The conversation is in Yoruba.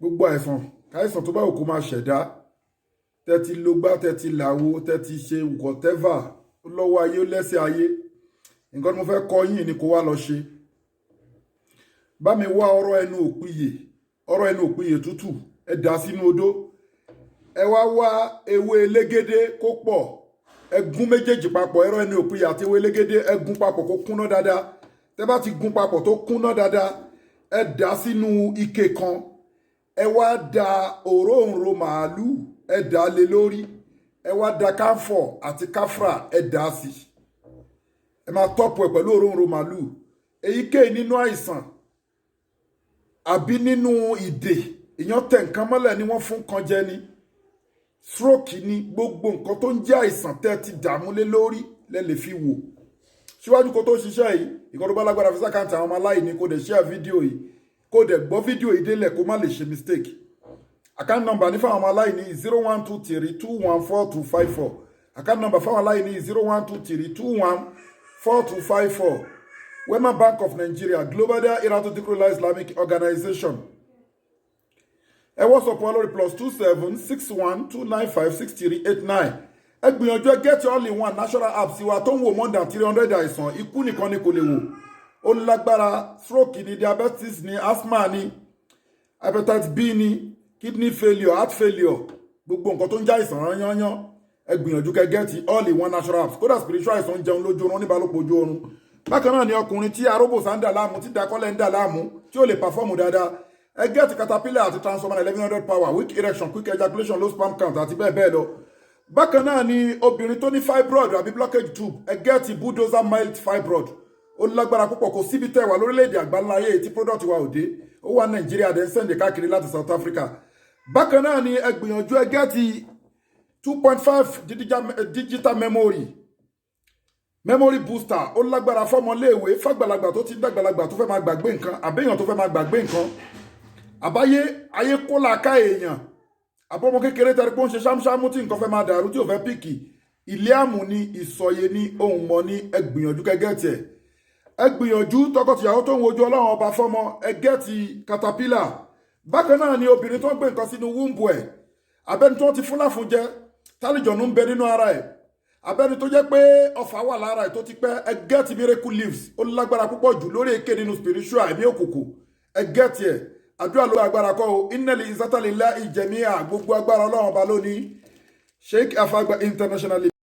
Gbogbo àìsàn káìsàn tó bá wù kó máa ṣẹ̀dá, tẹ́tí ló gbá, tẹ́tí làwo, tẹ́tí ṣe whatever, lọ́wọ́ ayé, ó lẹ́sẹ̀ ayé. Nǹkan tí mo fẹ́ kọ́ yín ni kó wá lọ ṣe. Bá mi wá ọ̀rọ̀ ẹnu òpìyè, ọ̀rọ̀ ẹnu òpìyè tútù, ẹ dà sínú odó. Ẹ wá wá ewé elégédé kó pọ̀, ẹ gún méjèèjì papọ̀, ẹ̀rọ ẹnu òpìyè àti ewé elégédé. Ẹ gún papọ̀ kó kúnná dáadáa. Tẹ́ bá ti gún papọ̀ tó kúnná dáadáa, ẹ dà sínú ike kan. Ẹ wá da òróǹro màálù, ẹ dà lé lórí. Ẹ wá da káfọ̀ àti káfrà, ẹ dà sí. Ẹ máa top ẹ pẹ̀lú òróǹro màálù. Èyíkéyìí nínú àìsàn àbí nínú ìdè, èèyàn tẹ̀ nǹkan mọ́lẹ̀ ni, wọ́n fún kan jẹ ni, stroke ni, gbogbo nǹkan tó ń jẹ́ àìsàn tẹ́ ti dààmú lé lórí lẹ́ lè fi wò. Síwájú kó tó ṣiṣẹ́ yìí, ìkọ́ tó bá lágbára, fi s'account àwọn ọmọ aláìní. Kó dẹ̀ share fídíò yìí, kó dẹ̀ gbọ́ fídíò yìí délẹ̀, kó má lè ṣe mistake. Account number ní fáwọn ọmọ aláìní: 0123214254. Account number fáwọn aláìní: 0123214254. Wema Bank of Nigeria, Global Dahiratu Dhikrlahi Islamic Organization. Ẹ WhatsApp wa lórí +27 612956389. Ẹ gbìyànjú, ẹ get all in one natural app sí wa tó ń wò more than 300 àìsàn. Ikú nìkan ni kò lè wò. Ó lágbára. Stroke ni, diabetes ni, asthma ni, hepatitis B ni, kidney failure, heart failure, gbogbo nǹkan tó ń já àìsàn yányán. Ẹ gbìyànjú kẹ́ get all in one natural apps. Kódà spiritual àìsàn, jẹun lójú oorun, oníbàálòpọ̀ ojú oorun. Bákan náà ni ọkùnrin tí aróbòsà ń dà láàmú, tí dakọ́lẹ̀ ń dà láàmú, tí ó lè perform dáadáa, ẹ get caterpillar àti transformer 1100 power, weak erection, quick ejaculation, low sperm count àti bẹ́ẹ̀ bẹ́ẹ̀ lọ. Bákan náà ni obìnrin tó ní fibroid àbí blockage tube, ẹ get bulldozer mild fibroid. Ó lágbára púpọ̀. Kò síbi tẹ́ wà lórílẹ̀‐èdè àgbáńlá ayé tí product wa ò dé. Ó wà Nàìjíríà, dẹ̀ ń send káàkiri láti South Africa. Bákan náà ni ẹ gbìyànjú, ẹ get 2.5 digital memory booster. Ó lágbára fọmọléèwé, fàgbàlagbà tó ti ń dàgbàlagbà tó fẹ́ máa gbàgbé nǹkan, àbẹ́yàn tó fẹ́ máa gbàgbé nǹkan, àbáyé ayé kó làákà èèyàn, àbọ̀mọ kékeré tẹ́rí pé ó ń ṣe ṣámúṣámú, tí nǹkan fẹ́ máa dàrú, tí ò fẹ́ pick. Ilé àmù ni, ìsọ̀yè ni, ohun mọ̀ ni. Ẹ gbìyànjú kẹ́ get ẹ̀. Ẹ gbìyànjú, tọkọtìyàwó tó ń wojú Ọlọ́run Ọba fọ́mọ, ẹ get caterpillar. Bákan náà ni obìnrin tó ń gbé nǹkan sínú womb ẹ̀, abẹ́ni tó ti fún láfúnjẹ, tálíjọ̀nù ń bẹ nínú ara ẹ̀, abẹ́ni tó jẹ́ pé ọfà wà lára ẹ̀ tó ti pẹ́, ẹ get miracle leaves. Ó lágbára púpọ̀ jù lórí èké nínú spiritual, ẹ̀mí òkùnkùn. Ẹ get ẹ̀. Àdúrà ló agbára kọ́ o. Innal izzata lillahi jami'a. Gbogbo agbára, Ọlọ́run Ọba lónìí. Sheikh Afagba International.